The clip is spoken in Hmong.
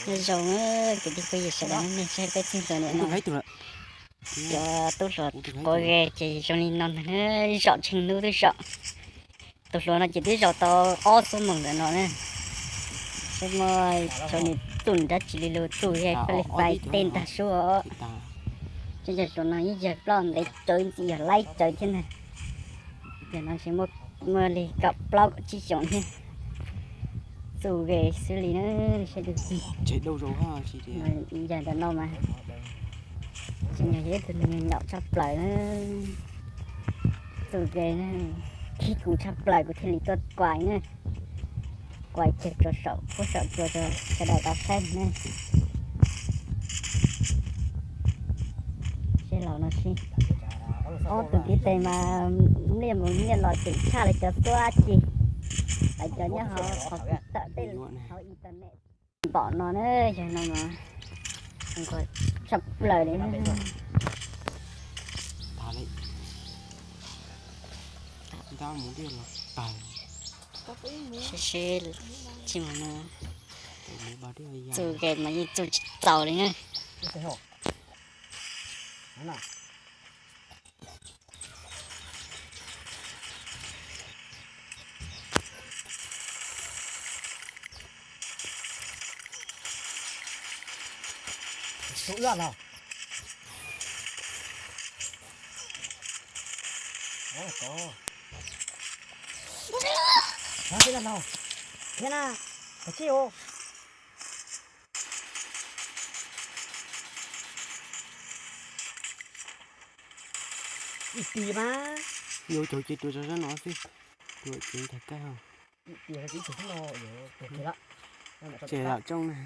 Nyob zoo kwv tij phooj ywg sawv daws, nej saib peb txog tus niam no, cov tub hluas quav ghe ces zoo li no ntag, zaum tsheej hnub twb zaum. Tus hluas no ces twb zaum tau ob xuab moos ntawm no na. Saib muaj cov niag txuj dab tsi li lus txuj yog paj li fais tej ntag sub os. Tej yawg hluas no ib yawg plaub ntev tsawv ntxiv yog laib tsawv thiab ntag. Yawg no ntshe muaj li kaum plaub kaum tsib xyoos thiab. Txuj ghe xwb li na, saib tus yawg ntawm no mas tsis nyog yog ib tug neeg nyaum tshaj plaws na. Txuj ghe na, khib kuv tshaj plaws kuv thiaj li tuaj kuais na. Kuais kiag rau saum huab saum cua rau sawv daws tau saib na. Seb laus no seb. Ob tug ntiv tes mas nyiaj mus nyiaj los ceev tshaj li cov xuab ci, lawv cov nyob hauv, hauv tawm tej hauv internet. Npaum no na, yawg no mas nquag tshaj plaws li. Seb seb, tsis mus no, txuj ghe mas yeej txuj tsis txaus li na. Ib tis mas yuav cog ces tuav zog zog no xwb, tuav ces ntag kawg. Ces lam tsoo na.